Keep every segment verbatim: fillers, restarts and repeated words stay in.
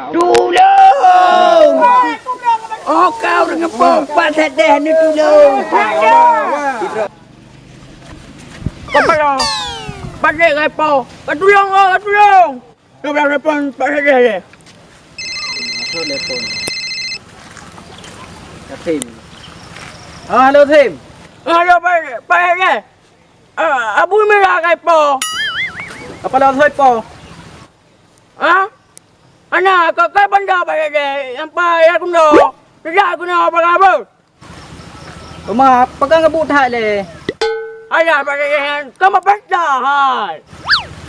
Tulông! Oh, kau ureueng ngeupông, pat sedeh ni tulông! Kepala, pakai repo, katulông, oh, katulông! Kepala repo, pat sedeh ni. Aku telepon. Yatim. Ah, halo, Tim. Ah, halo, Pak, Pak Hege. Ah, Abu Mira kai po. Apa dah selesai po? Ah? Ana, kau kai benda Pak Hege. Yang pa ya kuno. Tidak kuno apa apa. Uma, pegang ngebut hai le. Ayah Pak Hege, kau mau pesta hai.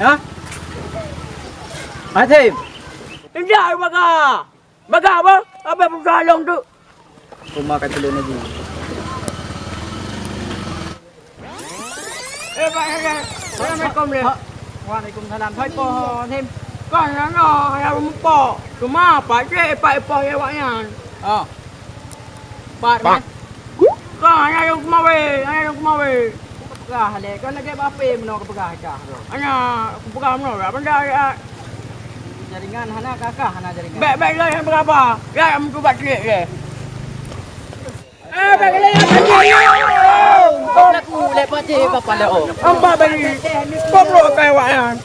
Hah? Hatim. Tidak, Pak. Bagah apa? Apa pegalong tu? Uma ka tulông lagi. Eh, Pak Hege. Assalamualaikum, Leh. Ha. Waalaikumsalam. Hai, po, Tim. Kan, nyoe, ya, rumpok. Cuma, Pak Cik, Pak Ipoh, ya, awak nyan. Oh. Pat, Pak. Ka, hana lôn keumawe, hana lôn keumawe. Peugah lé, kon lagèe bak P M meunoe kupeugah cah tu. Hana, kupeugah meunoe, bak banda, ya. Jaringan hana, kakah hana jaringan. Bèk, bèk, lôn nyang beuraba. Ya, meutubat ciek lé. Eh, bèk lé, bèk lé. Kau laku lé pati bapa lé, oh. Ampa bagi. Goblok kai awak nyan.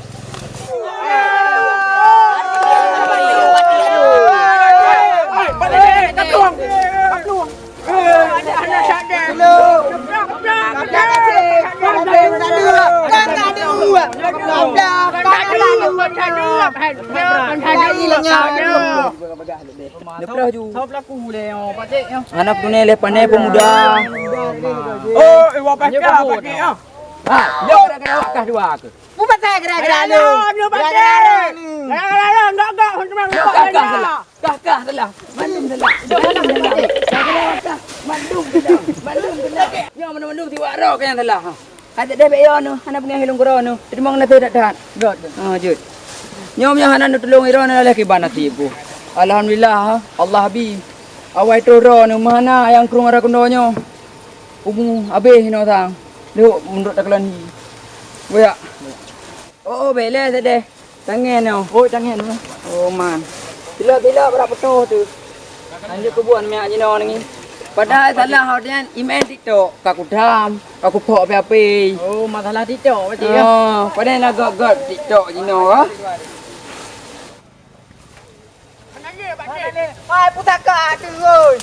Hana peutunai lé pané peumuda. Oh, iwa pakai pakai ah. Ha, nyoe dah kena awak kah dua ke? Bukan saya kira-kira lu. Kira-kira lu. Kira-kira lu, enggak, enggak, enggak, enggak, enggak. Kah, kah, salah. Mandum salah. Mandum salah. Kah, kah, kah. Mandum salah. Mandum salah. Nyoe mandum-mandum siwak roh nyang salah. Ha. Hana deh bek yo nu, hana peungahi lôn keudroe nu. Teurimong na that-that. Göt. Ha, jeuet. Nyoe meunyoe hana neutulông droeneuh lé kiban nasib ku. Alhamdulillah, ha. Allah bi. Awai troh droeneuh meuhana nyang krueng ara keunoe nyoe. Umu abéh inoe sang. Lhok meunurot takalon hi. Boyak. Oh, oh, bèk lé sedeh. Tangen nyoe. Oh, tangen nyoe. Oh, man. Tilok-tilok brat putôh tu. Lanjut keu buet miak jinoe nanggi. Padahai salah awak nyan imen TikTok. Ka kudam, ka kupok api-api. Oh, masalah TikTok berarti ya? Oh, padahai na göt-göt TikTok jinoe ka. Hai, pusaka tu, oi.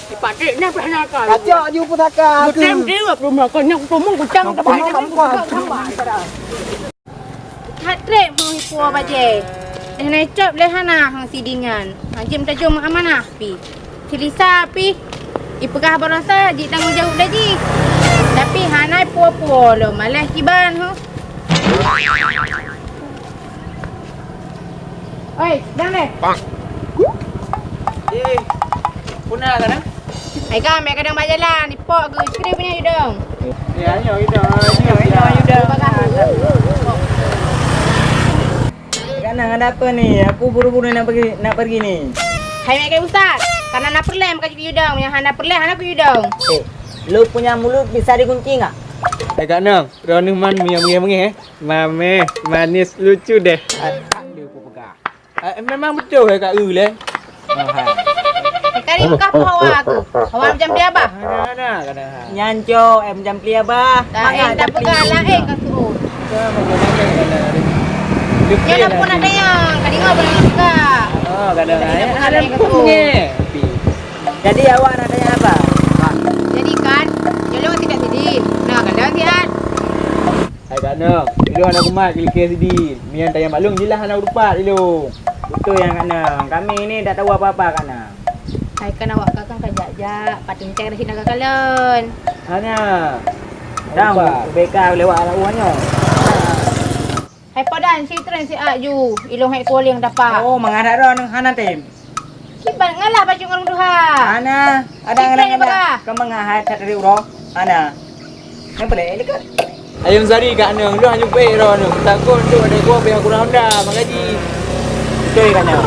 Dipatik nyan pih hana ka. Kacok ju pusaka tu. Beutém dia pun makan nyan, pun kucang. Makan, makan, makan. That treb hong ipuwoe bajèe. Deh na icok lé hana hong sidingan. Hajém tajom amanah pih. Silisa pih. Ipeugah barosa jitanggong jaweueb lé jih. Tapi hana ipuwoe-puwoe lom, malah kiban ho. Oi, dang deh. Bang. Eh, puna ka na? Ai ka, mek kadang bak jalan, ipok ke, cukri punya yudong. Ya, ayo, yudong, ayo, yudong, yudong. Kanang ada apa ni? Aku buru-buru nak pergi, nak pergi ni. Hai mek kai ustaz, kana na peureulèe maka cukri yudong, nyang hana peureulèe hana ku yudong. Eh, lu punya mulut bisa dikunci nggak? Eh, Kak Nong, droeneuh man meungieng-meungieng, eh. Mameh, manis, lucu deh. Ah, tak ada aku pegang. Ah, memang betul, eh, Kak Ul, eh. Kali bukan hawa aku. Hawa macam dia, bah. Ada, ada, ada. Nyan, Cok, eh, macam dia, bah. Tak, eh, tak pegang lah, eh, Kak Ul. Dia pun ada yang, kali ngau boleh juga. Oh, kadang ada yang pun ni. Jadi, awak nak tanya apa? Jadi kan, jalan tidak sidin. Nah, kadang sihat. Hai Kak Nong, ilong hana kumat keu likèe sidin. Mian tanyong bak lôn jeulaih hana kutupat ilong. Beutôi nyan Kak Nong, kami ni tak tahu apa-apa Kak Nong. Hai kan awak ka kan ka jak-jak, patung cai dah sida ka kalon. Hana. Dang, ubé ka lewat arah ueh nyoe. Hai padan si tren si aju, ilong hai kuling dapat. Oh, mangat dak ron hana tem. Kiban ngalah baju ngon duha. Ana, ada ngarang ngalah. Ka mangahat that dari uroe. Ana. Nyang boleh dekat. Ayam sari Kak Nong, lu hanyut baik roh Nong. Takut tu ada gua payah kurang honda, makaji. Betul Kak Nong.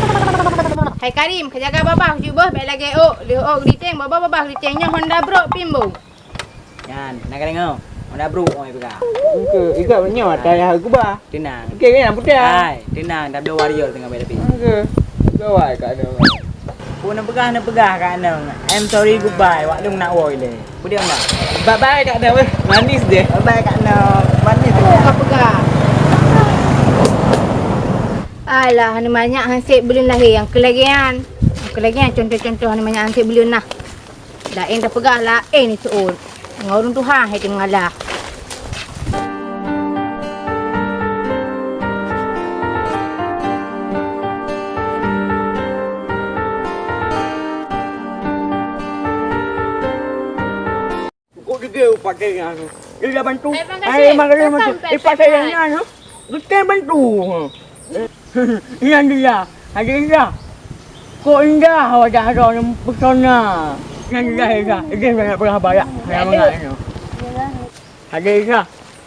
Hai Karim, ka jaga babah jeuet beuh, bèk lagèe ôk. Lheuh ôk geuriteng, babah-babah geuriteng, nyoe Honda Bruk pimbong. Nyan, na ka deungö? Honda Bruk, ôi, peugah. Engke, iga nyoe ata yah geuba. Tenang. Engke, nyan putih. Hai, tenang, dah bloe warrior teungoh bela pi. Engke. Gawai ka deungö. Peue neupeugah, neupeugah ka deungö. I'm sorry, goodbye. Wak lôn nak woe lé. Peue dia, Mak? Bye-bye, Kak Nong, eh. Manis deh. Bye-bye, Kak Nong. Manis deh. Ka peugah. Alah, aneuk manyak han sép buleuen lahé nyang keu lagèe nyan. Nyang keu lagèe nyan contoh-contoh aneuk manyak han sép buleuen nah. Laén tapeugah laén seuôt. Ngon ureueng tuha hai teumeungalah. Kok degeu pakai nyan. Dia dah bantu. Eh, Bang Kasih, eh, Bang Kasih, datang macam, eh, pakai nyan, ha? Kita bantu. Nyan dia, ada dia. Kok indah wajah droeneuh mempesona. Nyan dia, Isa. Dia banyak pernah banyak. Saya mengalah nyoe. Ada Isa.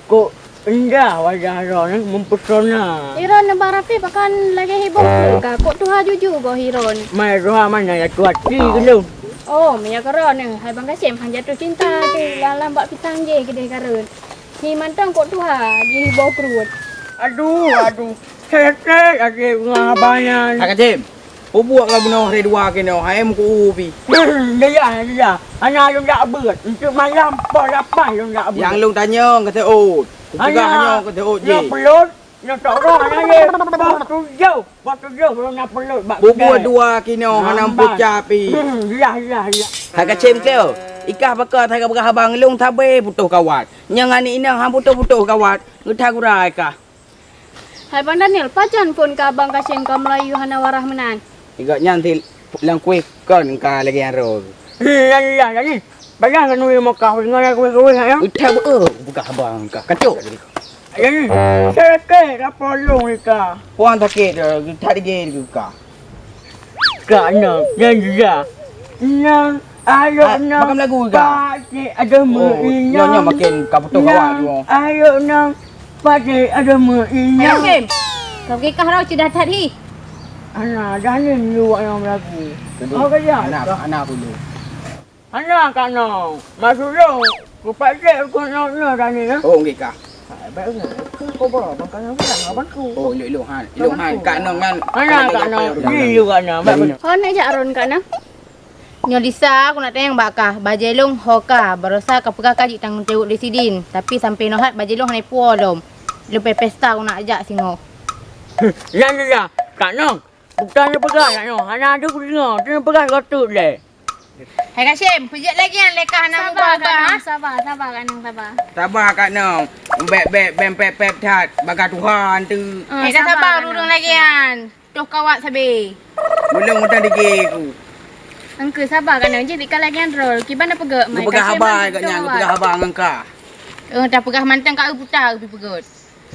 Kok indah wajah droeneuh mempesona. Iron nibak Rafi pakon lagèe hibôh ka. Kok tuha juju goh Iron. Mai tuha mana ya tuha ti gendong. Oh, meunyoe keu droeneuh, hai Bang Kasem han jatuh cinta tu, lam-lam bak pisang jih keudeh kareuet. Hi mantong kok tuha, jihibôh pruet. Aduh, aduh. Seuhet-seuhet até bunga abang nyan. Hai Kasem, peue buet ngon bunoe hari dua keunoe, hai meuku pi. Dia, dia. Hana lôn jak beuet. Untuk malam poh lapan lôn jak beuet. Nyang lôn tanyong keu seuôt. Kupeugah nyoe keu seuôt jih. Nyoe peulut. Nyoe tok roh hana lé. Poh tujoh, poh tujoh lôn na peulut bak. Bubur dua kilo hana meupucap pi. Hmm, iya, iya, iya. Hai Kasem keu, ikah baka that ka peugah abang lôn sabe putôh kawat. Nyang aneuk inong han putôh-putôh kawat, geutagura kah. Hai Bang Daniel, pajan phon ka Abang Kasem ka Meulayu hana waras meunan? Tiga nyan ti lam kueh kon ka lagèe nyan roh. Iya, iya, iya. Padahai keuneuk ilmu kah, ingat aku kuih-kuih, ya? Udah, eh, buka abang kah. Kacau. Jadi, saya ke, apa long ika? Puang sakit, eh, tak digigit juga. Kak Nong, nyan juga. Nong, ayo, ah, Nong. Makan lagu juga. Pakcik ada meuinong. Oh, nyonya makin kaputuh kawan tu. Ayo, Nong. Pakcik ada meuinong. Ayo, Kim. Kau kikah rau ceudah that hi. Ana, dah ni luak yang lagu. Kau kerja. Anak, anak aku dulu. Hana Kak Nong, maksud lôn, kupakcek keu nyoe nyoe tani, ya? Oh, nggih kah. Baik sangat. Keu koba, bang Kak Nong bilang abang ku. Oh, ilok-ilok han. Ilok han, Kak Nong kan. Hana Kak Nong, di you Kak Nong. Ho nak jak Ron Kak Nong? Nyoe Lisa, aku nak tanyong bak kah, bajèe lôn ho ka, barosa ka peugah ka jeuet tanggong jaweueb lé sidin, tapi sampoe nyoe hat bajèe lôn hana ipuwoe lom. Leubeh pesta aku nak jak singoh. Nyan dia, Kak Nong. Bukan neupeugah Kak Nong, hana deuh kudeungoe, neupeugah gotot lé. Hai Kasem, peujeuet lagèe nyan lé kah hana mubah bah, ha? Sabar, sabar Kak Nong, sabar. Sabar Kak Nong. Bèk, bèk, bèk pèp-pèp that, baka tuha tu. Eh, dah sabar ureueng lagèe nyan. Toh kawat sabe. Ulôn meutan dege ku. Engke sabar Kak Nong, jih bika lagèe nyan droe. Kiban na peugah mai. Peugah haba Kak nyan, peugah haba ngon kah. Eh, dah peugah mantong ka eu puta eu pi peugöt.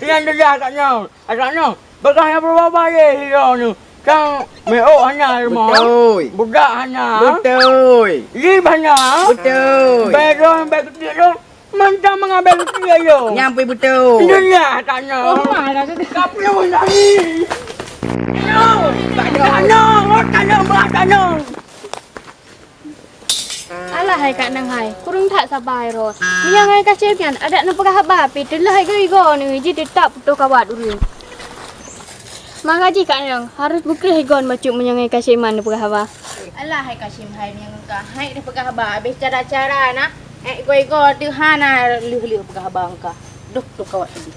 Nyan deuh Kak Nong. Adak nyoe, peugah nyang beurubah-ubah lé sidroe nyoe. Kang meu'ok hana rumoh. Beutôi. Budak hana. Beutôi. Lip hana. Beutôi. Bèk droe, bèk keutik droe. Mantong meungambil keutik ayô. Nyan pih beutôi. Nyan Kak Nong. Oh, marah tu. Ka peue lagi? Kak Nong. Kak Nong, Kak Nong, Kak Nong. Alah hai Kak Nong hai, kureueng that saba hai droe. Meunyoe ngon Kasem nyan adak neupeugah haba pih, teulheueh igoe-igoe nyoe jih teutap putôh kawat ureueng. Maka jih Kak Nong harôh beukreueh igoe bacut meunyoe ngon Kasem man neupeugah haba. Alah hai Kasem hai, meunyoe ngon kah hai neupeugah haba, habéh cara-cara na, hai igoe-igoe teuh hana lheueh-lheueh peugah haba ngon kah. Duh, putôh kawat tadi.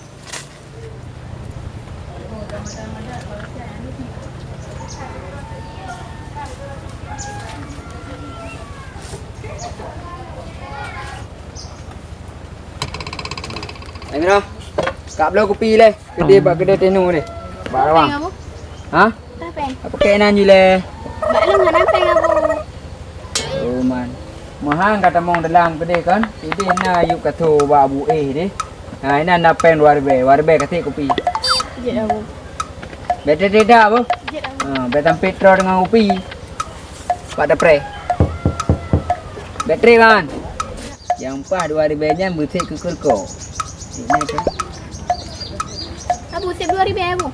Hai Mira, kak bloe kupi lé. Keudeh bak keudè Tenu deh. Bak rawang. Pèng, Abu? Ha? Dah pèng. Apa kek nan je lé? Bak lôn hana pèng, Abu. Oh man. Mahang ka tamong dalam keudè kan? Ideh na yub katho bak Abu eh deh. Ha, inan na pèng dua ribèe. Dua ribèe katik kupi. Jeuet, Abu. Bèk teudedak, Abu. Jeuet, Abu. Ha, bèk tampet troe deungon kupi. Bak daprè. Bèk trép, man. Nyang paih dua ribèe nyan beusép keu keurukok. Abu, sép dua ribèe, Abu.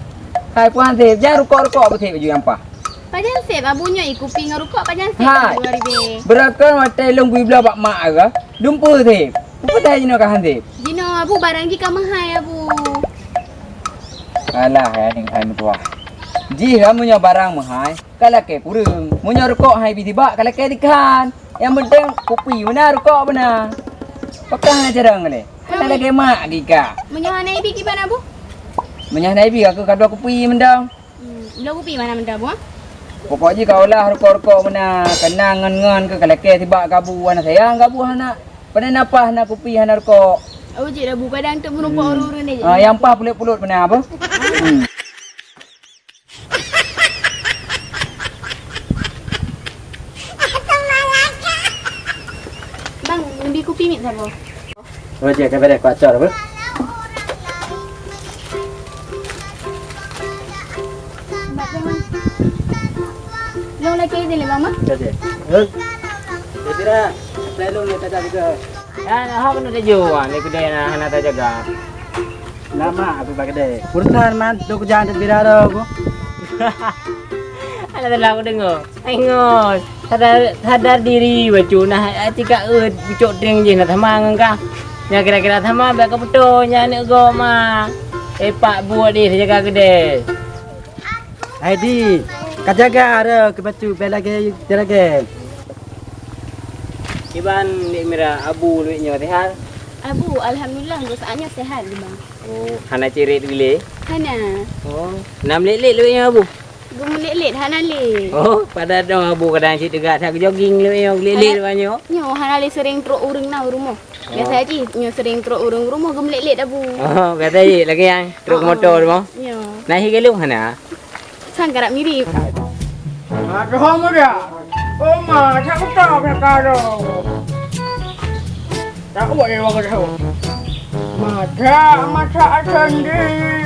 Hai puan sép, jan rukok-rukok beusép baju nyang paih. Pajan sép Abu nyoe, ikupi ngon rukok pajan sép Hai. Dua ribèe. Beurakan watèe lôn bri bloe bak mak agam. Dumpeue sép. Peue dah jinoe ka han sép? Jinoe Abu barang jih ka meuhai Abu. Alah ya ning hai meutuah. Jih lah meunyoe barang meuhai, ka lakèe kureueng. Meunyoe rukok hai bi sibak ka lakèe dikhan. Nyang penting kupi beuna rukok beuna. Pakah na jarang lé. Hana lagèe mak gika. Meunyoe hana ibi kiban Abu? Meunyoe hana ibi aku kadua kupi mendang. Hmm, bloe kupi mana mendang Abu? Pokok jih ka olah rukok-rukok beuna, keunang ngon-ngon keu ka lakèe sibak kabu hana sayang kabu hana. Pane napah na kupi hana rukok. Oh, cit Abu kadang tu meureumpok ureueng-ureueng deh. Ah, nyang pah pulet-pulet beuna apa? Hmm. Bang, neubi kupi miet saboh. Oh, cik, ka beres, kuat cor apa? Long lagi ni, Bang, mah? Ka, cik. Heh. Dia kira, saya long ni tak ada juga. Ya, nak hok kena tuju, ah, ni kedai nak hana tajaga. Lama aku bak kedai. Urusan man, tu kerjaan tu bira dah aku. Alah, telah aku dengar. Ingat, sadar, sadar diri bacut nah, aci ka eut pucok tring jih nah sama ngon kah. Nya kira-kira sama bak ka beutôi nya aneuk gob ma. Epak buet deh jaga keudè. Hai di, ka jaga ada ke bacut bèk lagèe lagèe. Kiban Dek Mira, Abu luwet nyoe sehat? Abu, alhamdulillah, untuk saat nyoe sehat, Bang. Oh, hana cirit gile? Hana. Oh, na meulet-let luwet nyoe Abu? Geumeulet-let hana lé. Oh, pada dong Abu kadang cit teuga that jogging lé nyoe, lé-lé Hana- banyoe. Nyoe hana lé sering trok ureueng na u rumoh. Oh. Biasa jih nyoe sering trok ureueng u rumoh geumeulet-let Abu. Oh, biasa jih lagèe nyang trok Oh, motor oh. Rumoh. Nyoe. Na hi galung hana? Sang karap mirip. Aduh, muda. Oh, ma, tak usah berkara. Tak buat dia orang kata. Masak, masak sendiri.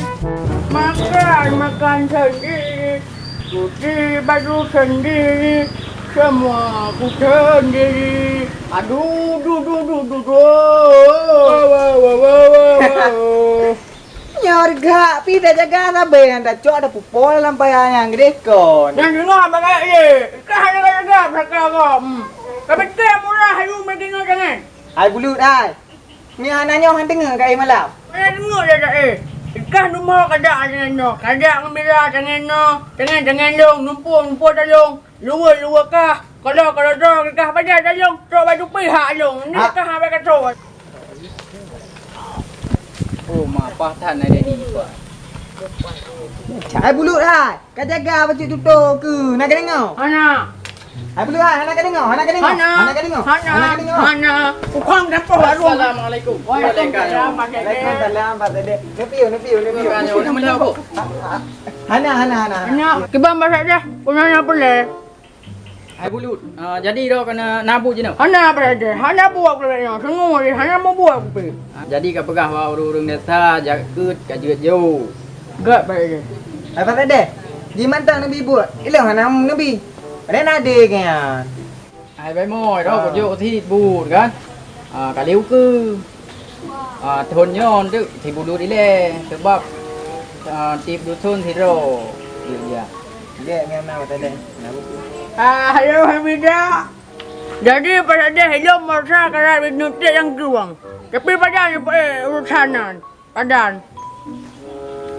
Makan, makan sendiri. Cuci baju sendiri, semua ku sendiri. Aduh, duh, duh, duh, duh, duh. Wow, wow, wow, wow, wow, wow. Nyoe reuga pi tajaga sabe nyang tacok ada pupo dalam paya nyang gede kon. Nyang deungoe bangai ye. Kah ada kata dah belakang kau. Hmm. Tapi teh murah ayu mendingan jangan. Hai bulut hai. Nyan hana nyoe han deungoe ka éh malam. Hana deungoe dah dah éh. Ikah numoe kada ada nyoe. Kada ngon bila tangan nyoe. Tangan tangan long, numpuk numpuk dalong. Luwa luwa kah. Kalau kalau dah kah pada dalong. Trok baju pi hak long. Ni Ha. Kah habis ka trok. Oh, ma pah tan ada di pa. Hai bulut hai. Ka jaga bacut tutoe keu na ka deungoe? Hana. Hai bulut hai, hana ka deungoe, hana ka deungoe. Hana. Hana ka deungoe. Hana. Hana ka deungoe. Hana. Ukang dapur warung. Assalamualaikum. Waalaikumsalam, Pak Dede. Waalaikumsalam, Pak Dede. Nepiu, nepiu, nepiu. Bukan, bukan, bukan. Hana, hana, hana, hana. Hana. Kiban bahasa dah. Punanya boleh. Hai bulut, ah, jadi dah kena nabu jinoe. Hana berada, hana buat keuleubeh nyoe. Seungui, hana meubuat kupi. Ah, jadi ka peugah bak ureueng-ureueng desa, jak keut ka jeuet jauh. Gak berada. Hai Pak Dede, jimantong neubi buet. Ilong hana neubi. Padahai na ade nyan. Hai bai moi, dah Ah. kujok sit buet kan. Ah, kali ukeue. Ah, thon nyoe teuk si bulut ilée, sebab, ah, tiep dusun sidroe. Iya, iya. Dek, nyan na tadi. Ah, ayo, Hamidah. Jadi, pada deh, ilong masa kala binut nyang tueng. Tapi pada ni, eh, urusan nan. Padan.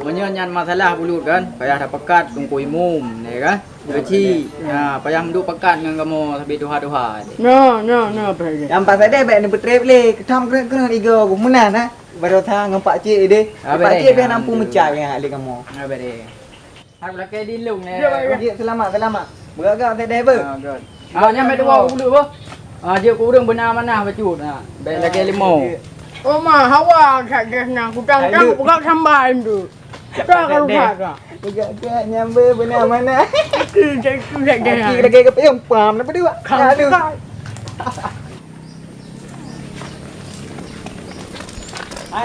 Meunyoe nyan masalah bulut kan, payah tapeugah teungku imum, ya kan? Keuci, ha, payah meuduek pakat ngon kamoe sabe tuha-tuha. No, no, no, Pak Haji. Nyang Pak Saideh bèk neupeutrép lé, keutam kreueh-kreueh igoe geuh meunan, ha. Baroesa ngon Pak Cik deh. Ah, Pak Cik payah nampu meucah ngon lé kamoe. Ah, beres. Hai, lakèe di lông nè. Jeuet, selamat, selamat. Beugak-gak Pak Saideh, beuh. Ah, good. Ah, nyan bèk dua puluh, beuh. Ah, jeuet keu ureueng beuna amanah bacut. Ha, bèk lakèe limo. Oh, ma, hawa that jih na, kutang-tang peugah samba induk. Ka ka rusak ka. Peugah-peugah nyambe beuna mana. Aku cakap dah. Aki lagi ke payung pam, apa dia? Aduh.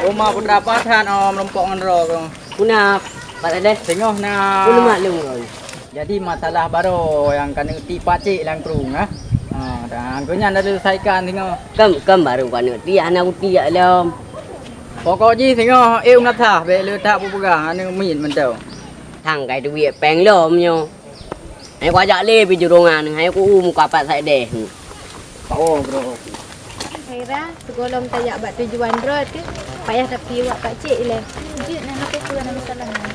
Uma putra pasan om leumpok ngon droe kong. Puna, Pak Saideh. Singoh na. Puna mak lung kong. Jadi masalah baroe nyang ka neuti Pak Cik lam krueng, ah. Ha, dan keu nyan dah diselesaikan singoh. Kam, kam baru ka neuti, hana utiek lom. Pokok jih singoh, eh, meunasah, bèk le that peugah, aneuk miet mantong. Thang kai duek péng lom nyoe. Hai ku ajak lé pi jurungan, hai ku u muka pat sai deh. Ka o keudroe. Khaira, sigohlom tajak bak tujuan droe teuh, payah tapiôh wak pakcik ilée. Jeuet na, na peue-peue na masalah nyan.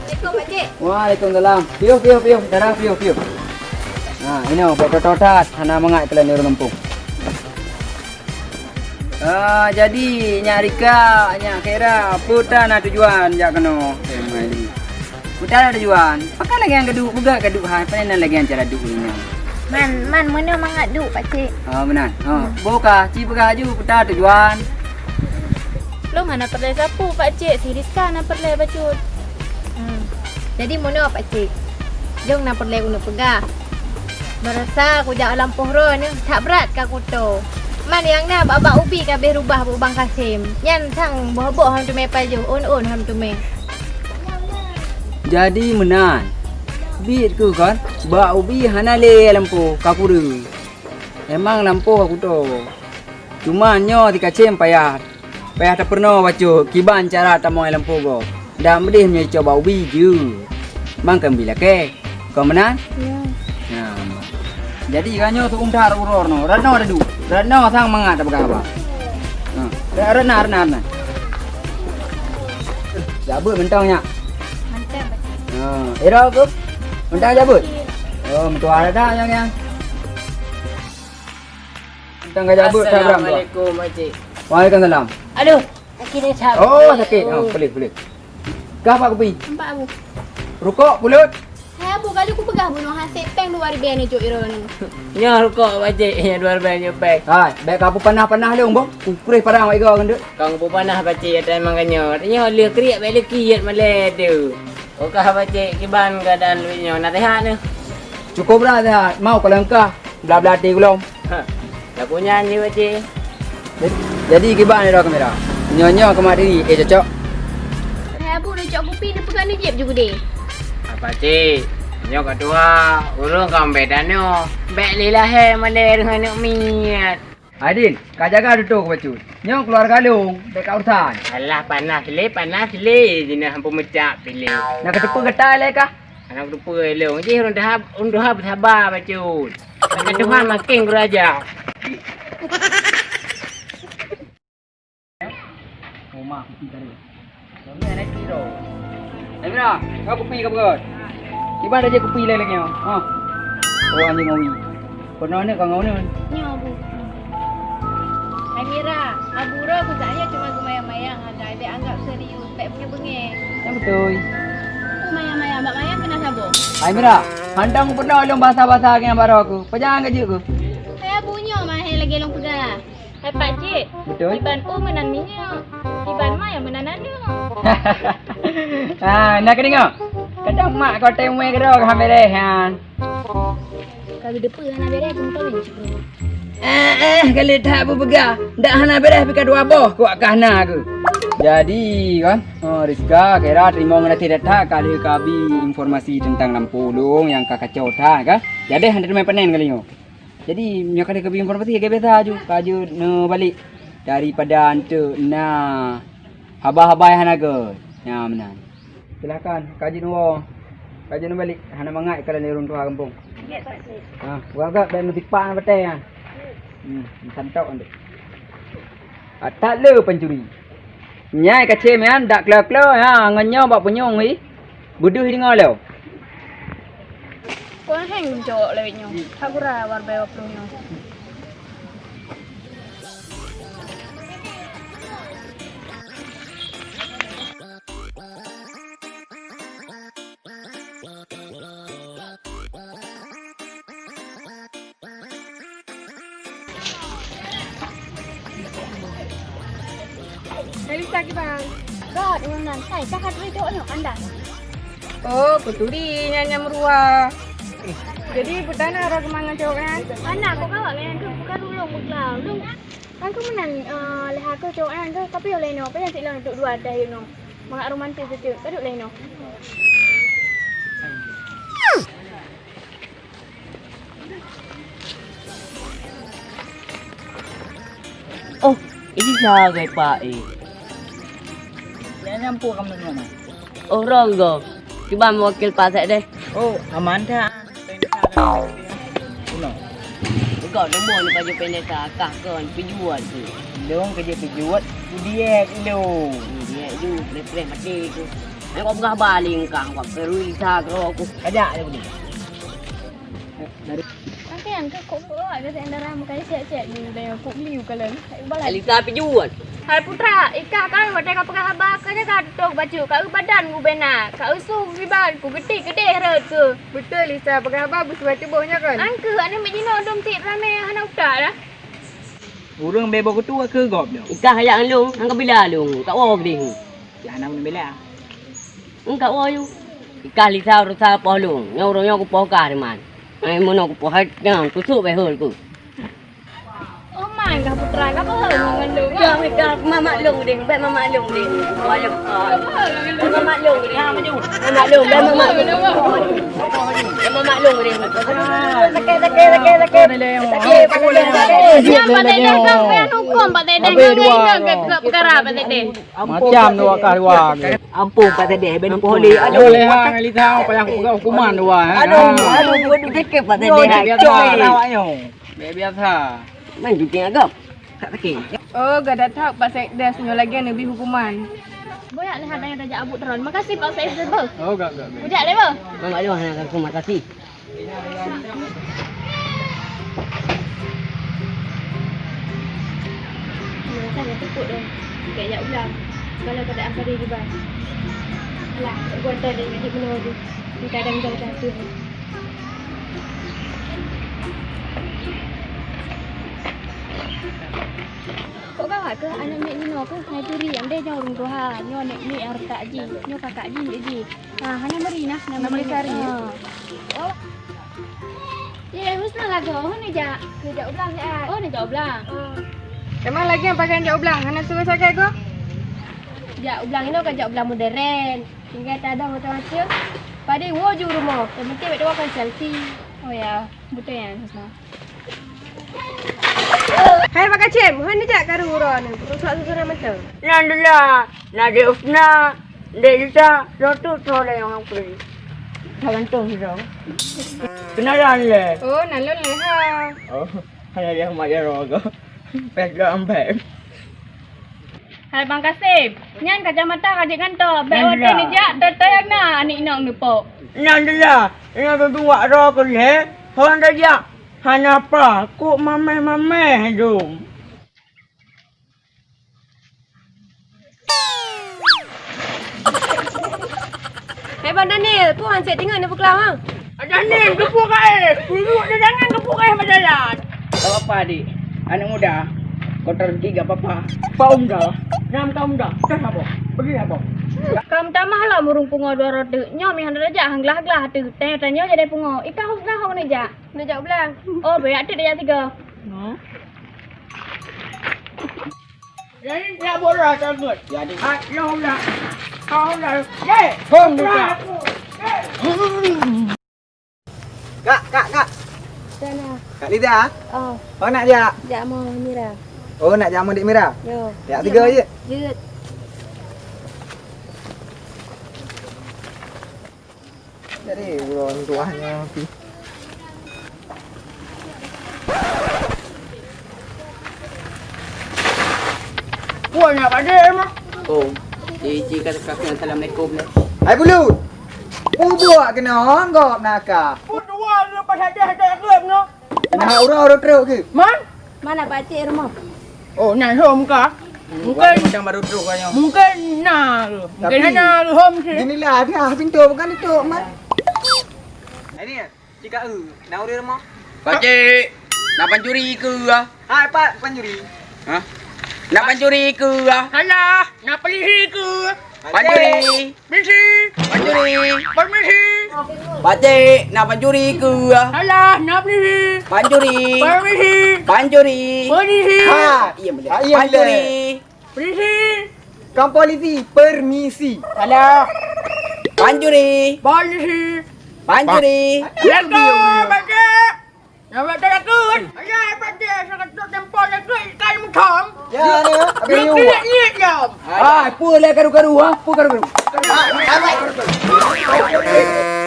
Assalamualaikum, pakcik. Waalaikumsalam. Piôh, piôh, piôh. Dara, piôh, piôh. Nah, inoe, buet toto that, hana mangat keu lôn di ureueng gampông. Ah, jadi, Nyak Rika, Nyak Khaira, peue tan na tujuan jak keunoe? Peue tan na tujuan? Pakon lagèe nyan kaduek, peugah kaduek hai, pane nan lagèe nyan cara duek nyan. Man, man, meunoe mangat duek, pakcik. Oh, meunan. Oh, hmm. Boh ka, ci peugah aju, peue tan tujuan? Lôn hana peureulèe sapeue, pakcik, si Rizka na peureulèe bacut. Hmm. Jadi meunoe, pakcik. Jong na peureulèe keuneuk peugah. Baroesa kujak u lampôh droeneuh, that brat ka kuto. Man nyang na bak-bak ubi ka abéh rubah bak Bang Kasim. Nyan sang boh-boh han teumé pajoh, ôn-ôn han teumé. Jadi meunan. Biet keuh kon, bak ubi hana lé lampôh, ka kureueng. Emang lampôh ka kuto. Cuma nyoe si Kasim payah. Payah tapeurunoe bacut kiban cara tamong lampôh gob. Dak meudeh meunyoe icok bak ubi jeuet. Mang keu bi lakèe. Kon meunan? Ya. Nah. Jadi, ka nyoe seuuem that uroe nyoe. Rot noe taduek. Rot noe sang mangat tapeugah haba. Ha. Rot na, rot na, rot na. Jabeuet mantong nyak. Mantong, pakcik. Ha. Ira ku? Mantong jabeuet? Oh, meutuah dah nyang, nyang. Tang ka jabeuet, Kak Bram, tu. Assalamualaikum, pakcik. Waalaikumsalam. Aduh, sakit ni, Cak. Oh, sakit. Oh, boleh, boleh. Kah pak kupi? Empat, Abu. Rukok, pulut? Hai, Abu, kali ku peugah bunoe hasé péng dua ribèe ni, cok, iro ni. Nyoe rukok, pakcik. Nyoe dua ribèe nyoe péng. Hai, bèk ka peupanah-panah lé, Bang. Ukreh parang wak igo keuneuk. Kang peupanah, pakcik, ata mangan nyoe. Nyoe lheueh kriek bèk lé kiet malèe tu. Oka, pakcik, kiban keuadaan lôn nyoe, na sihat nyoe? Cukup dah sihat. Mau ka lôn kah bla-bla até gohlom. Ha, lagu nyan jih, pakcik. Jadi, jadi kiban ni dah kamera. Nyoe-nyoe keumat diri, eh, cocok. Hai, Abu, neucok kupi, neupeugah neujieb ju keudeh. Ah, pakcik, nyoe ka tuha, ureueng ka ambet tanoh. Bèk lé lahé malèe deungon aneuk miet. Aidin, ka jaga tutoe keu bacut. Nyoe keuluwarga lôn, bèk ka urusan. Alah, panas lé, panas lé, jinah ampôn meucak piléh. Na kateupeue gata ilèe kah? Hana kateupeue lôn. Jih ureueng tuha, ureueng tuha beusaba bacut. Maka Tuhan makin geuraja. Oma kupi tadi. Kami anak kiro. Amira, kau kupi kau bukan? Iban aja kupi lain lagi. Ha. Oh, anjing awi. Pernah ni kau ngau ni? Nyo, Bu. Amira, Abu Ro ku tak cuma gemayang-mayang, agak dia anggap serius, tak punya bengeng. Ya betul. Aku mayang-mayang, bak mayang kena sabo. Amira, handang pernah ulun bahasa-bahasa dengan baru aku. Pejangan gaji aku. Saya bunyo mah lagi long pegang. Hai pakcik, betul. Kiban u meunan minyeuk, kiban ma nyang meunan aneuk. Ah, na keudeungoe? Kadang mak kau temui keudroe ka hana bereh nyan. Ka geudeue peue hana bereh, keu meukawen cit. Eh, eh, ka lheueh that beupeugah, dak hana bereh pih ka dua boh kuak kah na keuh. Jadi kan, oh, Rizka, Khaira, teurimong ngon até that-that ka lheueh ka bi informasi teuntang lampôh lôn nyang ka kacau that kan. Jadi hana teumé panen kali nyoe. Jadi, nyoe ka lheueh ka bi informasi lagèe biasa aju, ka jeuet neubalek daripada eunteuk na haba-haba nyang hana gèt. Nyan meunan. Silakan, ka jeuet neuwoe. Ka jeuet neubalek, hana mangat keu lôn lé ureueng tuha gampông. Ha, peugah-peugah bèk meusipak na batèe nyan. Hmm, meusantok eunteuk. That le pancuri. Nyan kacém nyan dak klo-klo nyan ngon nyoe bak punyueng wih. Beudeuh deungoe lé. Kon heng mencok lewat nyoe. Hak gura warbai wapluh nyoe. Dari pagi, Bang. God, nyoe nan. Hai, ka hat jok nyoe, anda. Oh, kuturi nyan nyang meurua. Jadi, peue tan na roh keumangan cok nyan? Hana, kok kawak nyan tu bukan ulông beuklau. Ulông kan keu meunan, eh, lé ha keu cok nyan tu, tapi ulèe nyoe, apa nyang cit lôn duek dua dah yue nyoe. Mangat romantis tu, ka duek lé nyoe. Oh, ini sagai Pak, eh. Nyan peue kamoe nyoe na? Oh, roh go. Cuba mewakil Pak Sekdes. Oh, aman that. Uno. Engkau nemu ni baju pendek tak kah kon pijuat tu. Lông kerja pijuat, kudiek lông. Kudiek ju, preh-preh mati tu. Engkau peugah balik engkau, engkau perui sa kero aku. Ajak dia pergi. Pakaian kah kok peuet, kata Indra, makanya siap-siap ni, dah yang kok beli bukan lain. Balas. Alisa pijuan. Hai putra, ikah kan watèe ka peugah haba ka jaga tôh bacut, ka eu badan ku bena, ka eu su kiban, ku geuti keudeh rot ku. Beutôi Lisa, peugah haba beusuai tuboh nyoe kan? Angkeu aneuk miet jinoe dum cit ramè hana utak dah. Ureueng bebo keutua keu gob nyoe. Ikah ayak lôn, angka bila lôn, ka woe geude. Hana meubela. Engkak woe yu. Ikah Lisa urosa poh lôn. Nyoe ureueng nyoe kupoh kah riman. Ai meunoe kupoh hai nyan kusuk beh hol ku. Oh man kah putra kah boh ngon lôn. Kah kah mamak lôn deh, bèk mamak lôn deh. Wayang. Mamak lôn deh. Mamak lôn, bèk mamak lôn. Bèk mamak lôn deh. Sakit, sakit, sakit, sakit. Sakit, sakit, sakit. Nyan Pak Tedeng kah payah hukum Pak Tedeng. Habis dua. Nyan kah peukara Pak Tedeng. Macam dua kah dua. Ampôn Pak Tedeh, ben poh lé. Aduh, lé ha, Lisa, payah peugah hukuman dua, eh. Aduh, aduh, aduh, sakét Pak Tedeh. Biasa. Biasa. Main gunting agam. Tak sakét. Oh, gada that Pak Sekdes nyoe lagèe neubri hukuman. Boyak lé ha tajak abu teron. Makasih Pak Sekdes, beuh. Oh, gak, gak, gak. Boyak lé, beuh. Mak Lôn hana kata makasih. Nyoe kan nyang teupot dong. Keu jak ulang. Bala keadaan pada di bas. Alah, gua tadi ngaji meunoe tu. Di kadang jauh jatuh. Kok gawat keuh aneuk miet jinoe keuh hai turi, andai nyoe ureueng tuha, nyoe aneuk miet nyang reutak jih, nyoe kakak jih, ndeh jih. Ha, hana meuri nah, hana meuri kari. Ha. Oh. Ye, Husna lagoe, oh, neujak. Neujak u blang, ya. Oh, neujak u blang. Oh. Memang lagi nyang pakai jak u blang, hana suruh sagai ko? Jak u blang inoe ka jak u blang modern. Tinggai tadong macam-macam. Padahai woe ju rumoh, yang penting bak dua kan selfie. Oh ya, betul ya, Husna. Hai Pak Kacem, hana jak karu uroe ni, rusak susunan mantong. Nyan dula, na di Husna, di Lisa, lo tu tu le yang aku. Salah tu tu. Kenalan le. Oh, nalon le ha. Oh, hanya dia mak dia rogo. Pek dah ambil. Hai Bang Kaseb, nyan kacamata ka jeuet ngon tob. Bèk watèe neujak, toh-toh nyang na aneuk inong neupok. Nyan dia, inong duduek wak droe keu lhèe, hon tajak. Hana apa, kok mamèh-mamèh dum. Hai Bang Daniel, peue han sép teungeut neupeukeulawa? Daniel, geupuk kaéh! Peuruek di tangan geupuk kaéh bak jalan! Tak apa, adik. Anak muda, kotor rezeki gak apa-apa. Pak Umda, nam ka Umda, dah apa? Pergi apa? Kam tamah lah murung pungo dua ratus. Nyoe mi hana rajak han glah-glah tu. Tanya-tanya jadi pungo. Ikah Husna hok neujak. Neujak belah. Oh, banyak tu dah tiga. Hmm. Jadi nak bola sangat. Jadi. Ah, ya Allah. Allah. Ye. Hong buka. Kak, kak, kak. Sana. Kak Liza? Oh. Kau nak jak? Jak mau Mira. Oh, nak jak mau Dik Mira? Yo. Jak tiga je. Jeuet. Jadi, bulan tuahnya. Puan nak pada mah. Oh, di cik kata kata assalamualaikum ni. Hai bulu. Ubuk kena honggop naka. Pun dua lepas ada ada gelap no. Nah, urut urut teruk ke? Man? Mana pakcik rumoh? Oh, nyan hom ka. Mungkin macam baru trok ka nyoe. Mungkin na ke. Mungkin hana ke hom sih. Inilah ada pintu bukan itu, Man. Ini ya, cika eu, na urut rumoh. Pakcik, nak pancuri ke ah? Hai, Pak, pancuri. Hah? Nak pancuri ke ah? Alah, nak pelihara ke? Pancuri. Misi. Pancuri. Permisi. Pakcik, nak pancuri ke? Alah, nak permisi. Pancuri. Permisi. Pancuri. Permisi. Ha, iya betul. Ha, iya betul. Pancuri. Permisi. Kam polisi, permisi. Salah. Pancuri. Polisi. Pancuri. Assalamualaikum, pakcik. Nama tak takut? Ayah, pakcik, saya ketuk tempo takut ikan mutom. Ya, ni, ya. Abang Yu. Hai, peue lé karu-karu, ha? Peue karu-karu? Hai, hai, hai.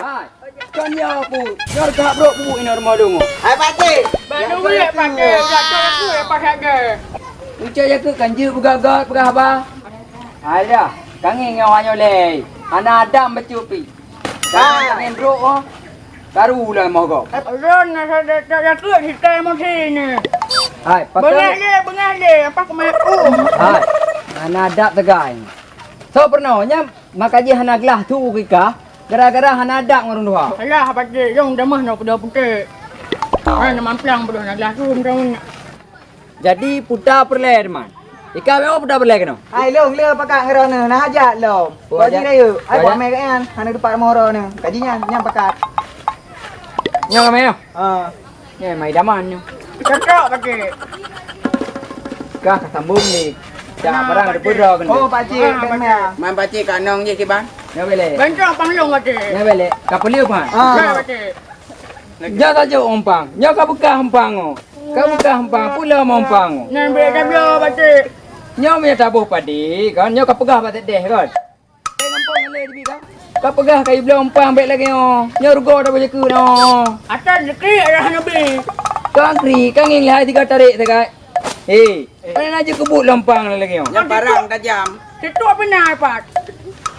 Hai, kan ya, peue? Nyoe ka brok peue inoe rumoh dong. Hai, Pakcik. Bak duit, Pakcik. Jatuh aku, ya, Pakcik. Ucok jatuh kan jeuet peugah-peugah haba. Hai dah, kangeng nyoe hana lé. Hana adam bacut pih. Jangan main bro, oh. Karu lah moh gob. Ron na sa da ta yakut hitai mosi ni. Hai, pakai. Bengah le, bengah le, apa kemai um. Hai, hana adab tegai. So pernah nya maka jih hana gelah tu kika gara-gara hana adab ngon ureueng tuha. Alah pati jong damah na kuda putek. Hana mamplang bodoh na gelah tu. Jadi puta peureulèe teuma. Ika meu'oh puta peureulèe keunoe. Hai lôn le pakat ngeurane na hajat lom. Oh, hajat. Haji Rayeuk, hai buah mè keuan hana teumpat moro ne. Kaji nyan nyang pakat. Nyoe ramè nyoe. Ha. Nyoe mai daman nyoe. Cocok pakai. Kah ka sambung ni. Dah barang ada pura kena. Oh pakcik. Man pakcik ka nong je kiban. Nyoe belek. Bengkak panglong pakai. Nyoe belek. Kapelio pan. Ha. Pakai. Nyoe ka jok umpang. Nyoe ka beukah umpang oh. Ka beukah umpang pula umpang oh. Nyan bèk tabloe batik. Nyoe meunyoe taboh padi kan, nyoe ka peugah bak teuhdeh kan. Bèk gampông lé dibi kan. Ka peugah ka ibloe umpang bèk lagèe nyoe. Nyoe rugoe taboh jakeue nyoe. Atas jeuet ayah Nabi. Ka kri, ka ngieng lihai tiga tarék sagai. Hei, Pane na jeuet keubuet lompang lagèe nyoe? Nyang parang tajam. Situ pih na ipat.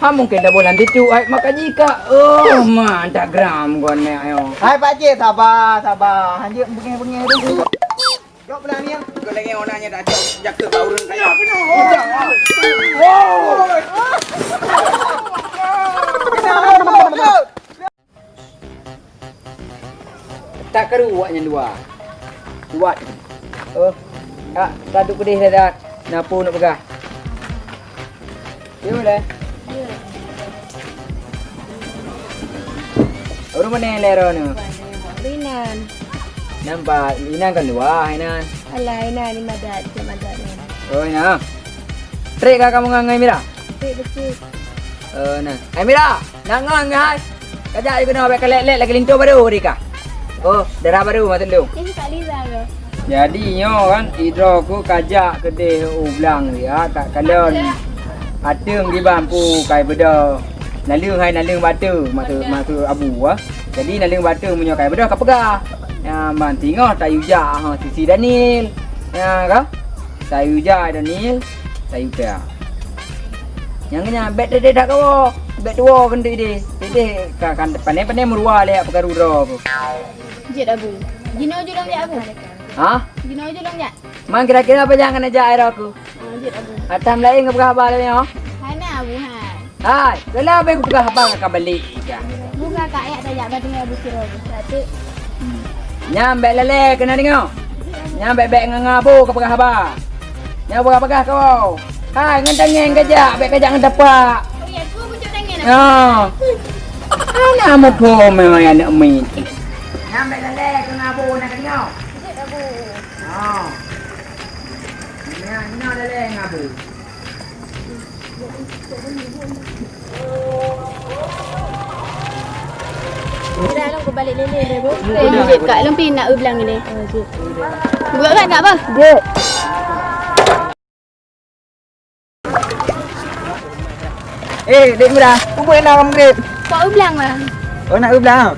Ha mungken dah bulan situ ai maka jika. Oh, mantap gram kon nek ayo. Hai pakcik saba, saba. Hanjeuet beungèh-beungèh dulu. Jok pulang ni. Kau lagi orang nya dah jok jaket bau urun kaya. Tak karu awak nyan dua. Kuat. Oh, tak, tak duk pedih dah, dah. Napu nak peugah. Yo dah. Urang mana yang lero ni? Inan. Nampak, Inan kan dua, Inan. Alah, Inan ni madat, cik madat ni. Oh, Inan. Trek kah kamu ngan Mira? Trek betul. Eh, nah. Eh, Mira, nak ngon ngai? Kajak aja kena abang kelek-lek lagi linto baru hari kah? Oh, darah baru mak tendung. Ini Kak Liza ke? Jadi nyoe kan idroe ku kajak keudeh u blang dia tak kalon. Ateueng diban pu kai beudôh. Naleueng hai naleueng batu maksud maksud abu ah. Jadi naleueng batu meunyoe kai beudôh ka peugah. Nyan ban singoh tayue jak ha sisi Daniel. Nyan ka? Tayue jak Daniel, tayue pia. Nyang nyan bèk teuh that kawoe, bèk tuwoe keuneuk idéh. Idéh ka kan pandai-pandai meuruwa lé peukaru droe. Jeuet Abu. Jinoe jeuet lom jak Abu. Hah? Jinoe jeuet lom jak. Man kira-kira apa jangan aja air aku. Ah, jeuet Abu. Atam lain nggak peugah haba lé nyoe. Hana Abu hai. Hai, kenapa aku peugah haba nggak ka balik ikan? Buka kak yak tajak batu Abu Siro. Satu. Nyan bèk lalè keuneuk deungö. Nyan bèk-bèk ngon abu ka peugah haba. Nyan peugah-peugah keu. Hai ngon tangieng kajak, bèk kajak ngon tapak. Oh ya, tu bucuk tangieng. Ya. Ana meuphom memang aneuk miet. Nyan bèk lalè keu abu na keunoe. Ha. Nyan, nyan lalè ngon abu. Kira lom ku balik lele deh, Bu. Eh, jeuet, Kak. Lom pi nak eu blang ni. Buat kan, Kak, bah? Jeuet. Eh, Dek Mira, peue buet na lam grep? Kok eu blang, Bang? Oh, nak eu blang?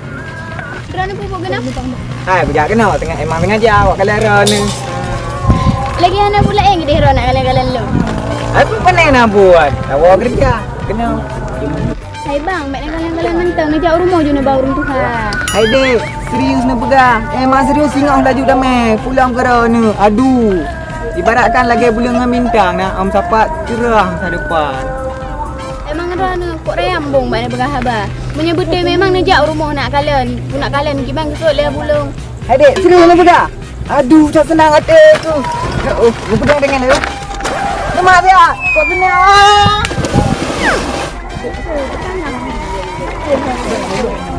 Droeneuh peue buet keunoe? Hai, kujak keunoe, teungoh emang sengaja awak kalon droeneuh. Lagi hana buet laén keudeh droe nak kalon-kalon lôn. Hai, peue pane na buet? Tawoe keureuja keunoe. Hai bang, bèk na kalon-kalon mantong, neujak u rumoh ju neuba ureueng tuha. Hai dek, serius neupeugah. Emang serius singoh laju damé, pulang keu droeneuh. Aduh. Ibaratkan lagèe buleuen ngon bintang na, ôm sapat cerah masa depan. Emang droeneuh kok rayam bong bak neupeugah haba. Meunyoe beutôi memang neujak u rumoh nak kalon, nak kalon kiban geusot lé bulong. Hai dek, serius neupeugah? Aduh, tak senang até ku. Oh, neupeudong tangan lé. Lemak dia. Kok kena?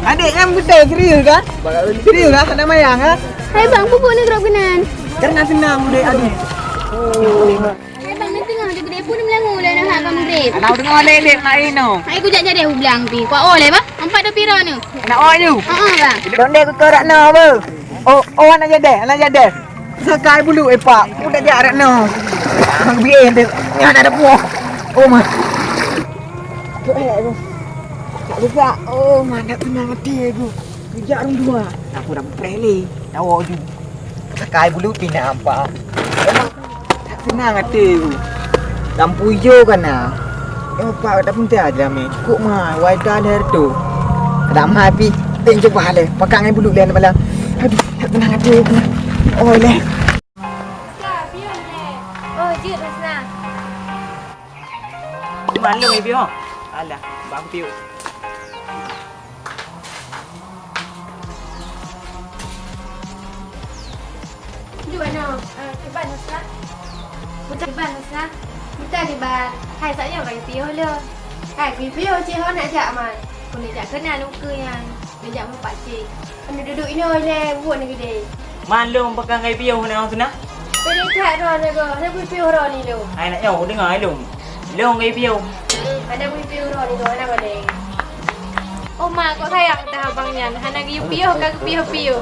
Adik kan betul serius kan? Serius lah, tak ada mayang ah. Hai bang, pupuk ni drop kenan. Karena senang udah aduh. Hai bang, nanti ngah udah gede pun melengah udah nak hak kamu grip. Anak udah ngah lelek nak ino. Hai ku jak jadi ublang pi. Kuat oleh bah. Empat dua pira ni. Nak oh you. Ha ah bang. Donde ku korak no apa? Oh, oh anak jadi, anak jadi. Sakai bulu eh pak. Udah jak rak no. Biar dia nyata ada buah. Oh, mah. Tu eh, tu. Tak lupa. Oh, mantap tenang hati aku. Kejap orang dua. Aku dah berani. Tahu tu. Sakai bulu pina apa. Emang tak tenang hati aku. Lampu hijau kan nah. Oh, pak, tak penting aja, meh. Kok mah, wai dah leher tu. Ada mah, pi. Teng coba le. Pakai ngai bulu le, malam. Aduh, tak tenang hati aku. Oh, le. Husna, piôh lé. Oh, jeuet Husna. Malum ié piôh. Alah, bang piôh. Duh, ano, eh, kiban Husna. Buta kiban Husna. Buta kiban. Hai, sak nyoe bagi piôh lôn. Hai, kui piôh cit ho nak jak man. Keuneuk jak keunan ukeue nyan. Neujak bak pakcik. Keuneuk duduek inoe ilèe, buet neugeude. Man lôn peugah ngon piôh na Husna? Peureulèe that droeneuh goh, hana bri piôh droeneuh lôn. Hai nak nyoe, deungoe lôn. Lôn ngon piôh. Hana bri piôh droeneuh goh, hana balèe. Oh ma, kok sayang that abang nyan, hana geuyue piôh ka geupiôh-piôh.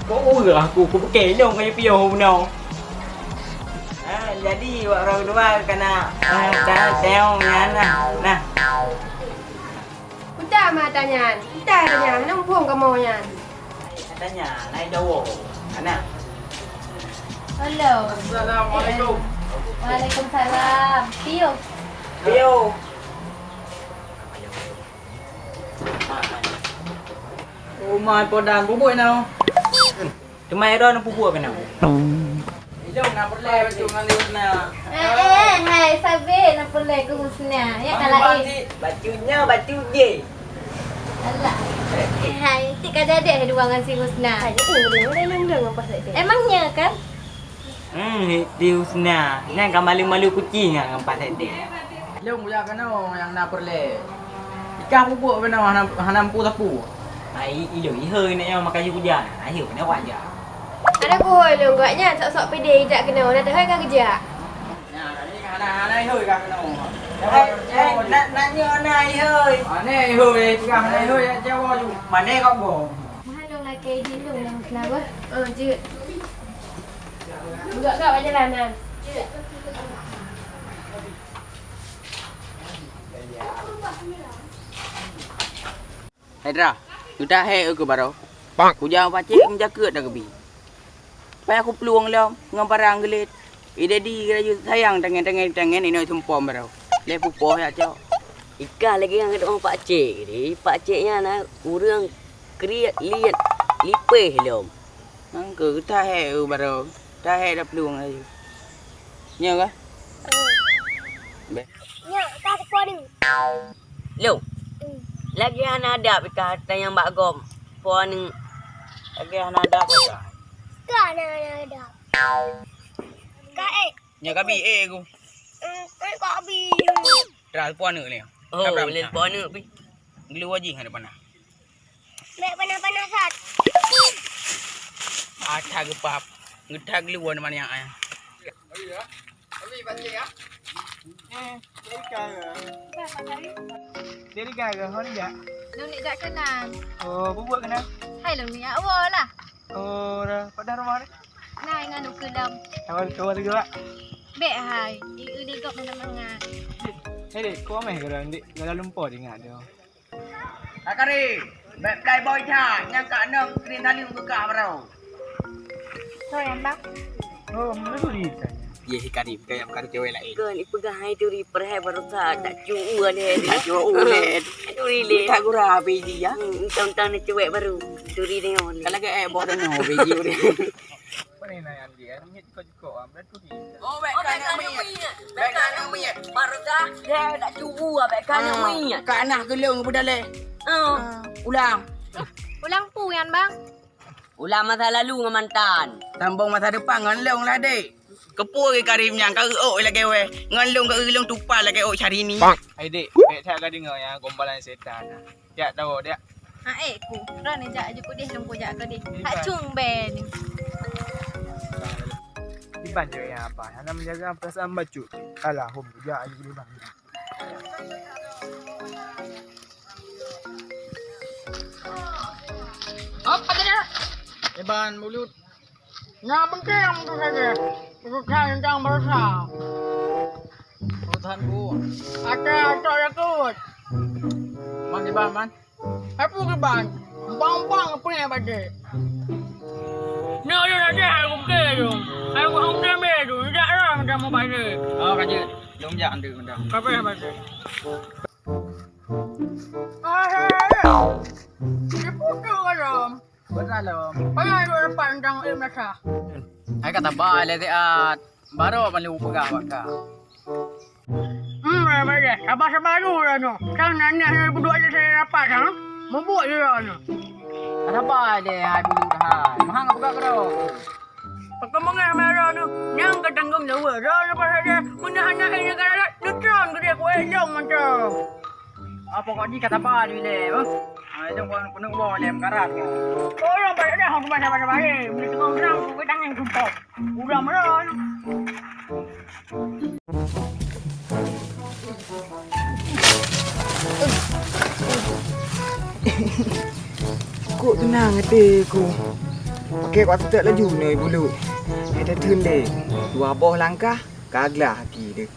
Kok ureueng aku, kupeugah lôn ngon piôh bunoe. Ah, jadi wak droe dua kana, ah, dah teuh nyan nah. Nah. Peue ma ata nyan? Peue ata nyan? Hana muphom kamoe nyan. Ata nyan, nai dawoe. Ana. Halo. Assalamualaikum. Waalaikumsalam. Piôh. Piôh. Oh, ma, po dan bubuk nyoe. Teuma droeneuh peubuet keunoe. Idong na peureulèe bacut ngon Husna. Eh, eh, hai, sabe na peureulèe keu Husna. Ya, kalau eh. Bacut nyoe, bacut jih. Alah. Eh, hai, cit ka jadi dua ngon si Husna. Hai, eh, boleh, boleh, boleh, boleh, boleh, boleh. Emangnya kan? Hmm, si Husna. Nyan ka malu-malu kucing ngon Pak Sekdè. Lôn kujak keunoe nyang na peureulèe. Ikah bubuk keunoe hana, hana mampu sapeue. Ai, ilôn ihôi nyoe makai kujan. Ayo keunoe wajah. Ada kuhôi lôn gawak nyan sok-sok pede ijak keunoe, na teuhôi ka geujak. Nyan, hana, hana ihôi ka keunoe. Eh, eh, nak, nak nyoe na ihôi. Hana ihôi, peugah hana ihôi, jak jawa ju. Mana kau go? Mahal lôn lakèe jih lôn nyang kenapa? Oh, jeuet. Bugak-gak bak jalan nyan. Hai Dra, geudah hék keu baroe. Bang. Kujak pakcik meujakeuet dak keubi. Payah kuplueng lom ngon barang geulet. Idadi rayeuk sayang tangen-tangen tangen inoe sumpom baroe. Lé pupoh jak cok. Ikah lagèe nyang geudong pakcik di, pakcik nyan na ureueng kriet liet lipéh lom. Nyan keuh geudah hék keu baroe, dah hék dak plueng laju. Nyoe kah? Bèk. Nyoe ka seupôt ni. Lôn. Hmm. Lagèe hana adab ikah tanyong bak gom. Po aneuk. Lagèe hana adab ikah. Ka hana, hana adab. Ka eh. Nyoe ka bi eh ku. Hmm, eh, ka bi. Tra po aneuk ni. Oh, le po aneuk pi. Geuluwa jih hana panah. Bèk panah-panah that. Ata geupap. Geutha geuluwa mana yang ai. Dari gaga, hon jak. Lôn jak keunan. Oh, bubuet keunan. Hai lôn jak woe lah. Oh, dah. Pada rumah ni? Nah, ngan ukeue lom. Kawan-kawan juga. Bèk hai, i eu di gop mana mangat. Hei, dek, kau meh kau dah, dek, dalam lumpur ingat dia. Kak Karim, bèk playboy that, nyang ka nöng keuneuk saleuem keu kah baroe. Soe nyan, Bang? Oh, meunuri tanya. Yeh, Karim, kayam karu cewek lain. Kon, ipeugah hai turi perhai baroesa, tak cu-u lé. Tak cu-u lé. Turi lé. Tak gura biji ya. Hmm, entang-entang ni cewek baru. Turi dengan. Kalau ke eh boh tengok biji udah. Mana yang dia? Ni kau Oh, bèk ka aneuk miet. Bèk ka aneuk miet. Baroesa, ya, nak cubu ah, bèk ka aneuk miet. Ka nah geulong beudaleh. Ah. Ulang. Ulang peue nyan, Bang? Ulang masa lalu ngon mantan. Sambong masa depan ngon lôn lah, dek. Keupeue Karim nyan ka ôk lagèe wèh. Ngon lôn ka lôn tupa lagèe ôk Syahrini. Hai, dek, bèk that ka deungoe ya, gombalan setan. Jak tahu dia. Ha eh ku, ron jak aju kudeh lông kujak kudeh. Hak cung ben. Iban je yang apa? Hana menjaga perasaan bacut. Alah, hom jak aju kudeh bang. Apa dia? Iban mulut. Nyan beungkeng meukeusé, meukeusé teuntang baroesa. Tuhanku. Ata, ata, takut. Man, kiban, man. Apa kiban? Bang-bang apa yang baca? Nak ada, nak ada, aku buka tu. Aku hong dame tu. Tidak lah macam mau baca. Oh, kajut. Jom jak nanti macam. Apa yang baca? Ah, dia putus kalau. Betul lah. Payah dua dapat tentang ilmu dasar. Hai kata ba le siat. Baru paling peugah bak ka. Hmm, baik, baik deh. Sabar-sabar dulu lah tu. Kan aneuk saya berdua je saya dapat, ha? Mabuk je lah tu. Sabar deh, hai bulu dah. Mahang apa kau? Pakai mengah marah tu. Nyang ke tanggung jawab. Dah lepas saja. Mana anak ini kan ada. Neutron ke dia kuat jom macam. Apa kau ni kata ba di le, bang? Ah, itu kau penuh bawa le mekarat. Oh, yang banyak dah aku baca-baca baik. Boleh tengok orang, aku tangan sumpah. Udah merah. Kok tenang até ku. Pakai kuat tetek laju noi bulu. Dia dah tun deh. Dua boh langkah, ka glah aki deh.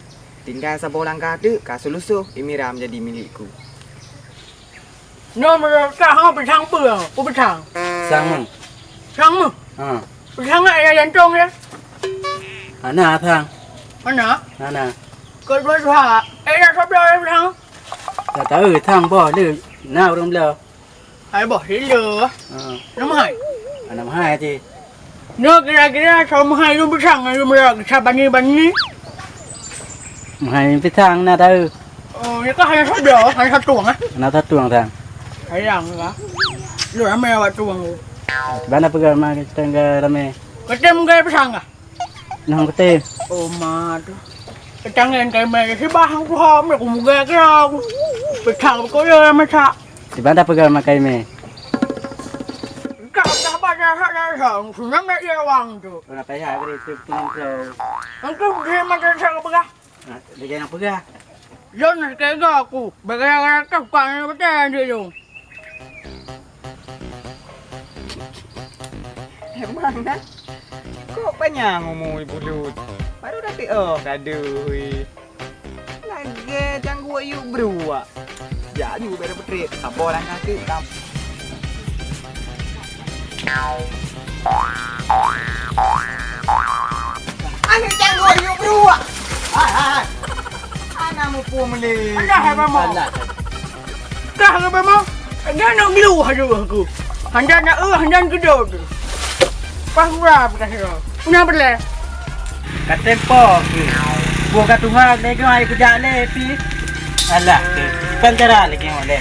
Tinggai saboh langkah teuk ka seulusoh Imira menjadi milék ku. Nyoe meunurot kah, ha, pisang peue? Peue pisang? Pisang meuh. Pisang meuh? Ha. Pisang nggak ya jantong ya? Hana, thang. Hana? Hana. Keu dua dua. Eh, ya, sabda ya pisang? Tak tahu, thang boh le. Na ureueng bloe. Hai boh, sila. Ha. Nama hai? Nama hai cit. Nyoe kira-kira soe meuhai lôn pisang ngon lôn meurok sa bani-bani? Meuhai pisang na taeu. Oh, nyoe ka hana sabda, hana satueng, eh? Hana satueng, Tang. Sayang ka. Lôn ramé awak tueng tu. Bana peugah ma tangga ramé. Katem gaya pisang ka? Nang katem. Oh, ma tu. Tangan kai mai sibah hang tuha, aku muga kira aku. Pisang ko yo masak. Di mana peugah makai mé? Kau dah baca hak dasar, sunang nak ia wang tu. Ora payah beri tu pun tu. Engkau dia macam saya peugah. Nah, dia jangan peugah. Yon kega aku, bagaya-gaya kau kan betul dia tu. Emang dah. Kok panyang umur bulut? Baru dah teu oh kadu. Lagèe cangguek yub bruak. Jak ju bèk peutrép, saboh langkah teuk tam. Aneuk cangguek yub bruak. Hai, hai, hai. Hana muphom lé. Alah, hai, Mama. Alah. Kah ngon Mama? Nyan nyoe gelu haju aku. Handan na eu, handan keudok. Pas gura peugah nyoe. Una peureulèe. Ka tempo. Boh ka tuha lé nyoe ai kujak lé pi. Alah, tu. Bukan cara lagi nyoe lé.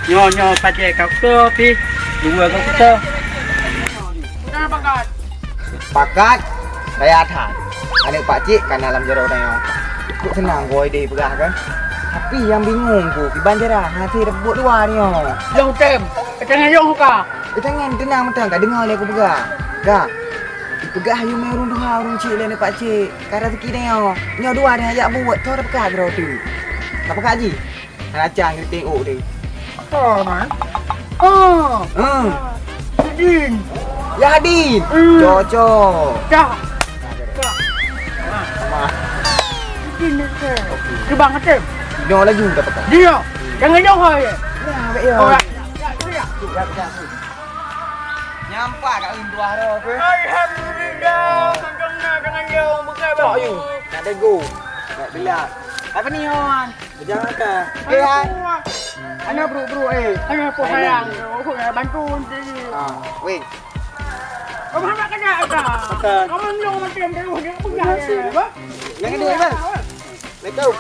Nyoe nyoe pajé ka kuto pi. Dua ka kuto. Una pakat. Pakat, raya that. Aneuk pakcik ka na lam jaroe tanyoe. Kok seunang goe deh peugah kan? Tapi nyang bingung ku, kiban cara hase reubot dua nyoe. Long tem, ka tangan long ka. Ka tangan teunang mantong ka deungoe lé ku peugah. Ka. Peugah yue mé ureueng tuha ureueng chik lé aneuk pakcik. Ka raseuki tanyoe. Nyoe dua dah jak buet, toh dah peugah droe tu. Ka peugah jih. Hana cang geuting ôk teuh. Oh, man. Oh. Hmm. Yadin. Yadin. Hmm. Cocok. Cak. Cak. Mah. Yadin ni ke? Okey. Geubang até. Nyoe laju dah pekat. Dia. Jangan jauh hai. Ya, ya. Oh, ya. Ya, ya. Ya, ya. Nyampak kat lintah roh ke? Alhamdulillah, mantong na dengan dia, bukan. Cok, you. Nak dego. Nak delak. Apa ni, Hon? Jangan kah? Eh, hai. Anak bro-bro, eh. Anak apa sayang? Oh, nak bantu nanti. Ah, weh. Kamu nak kena apa? Kamu belum macam dia, dia pegang. Terima kasih. Apa? Yang kedua, Bang. Assalamualaikum.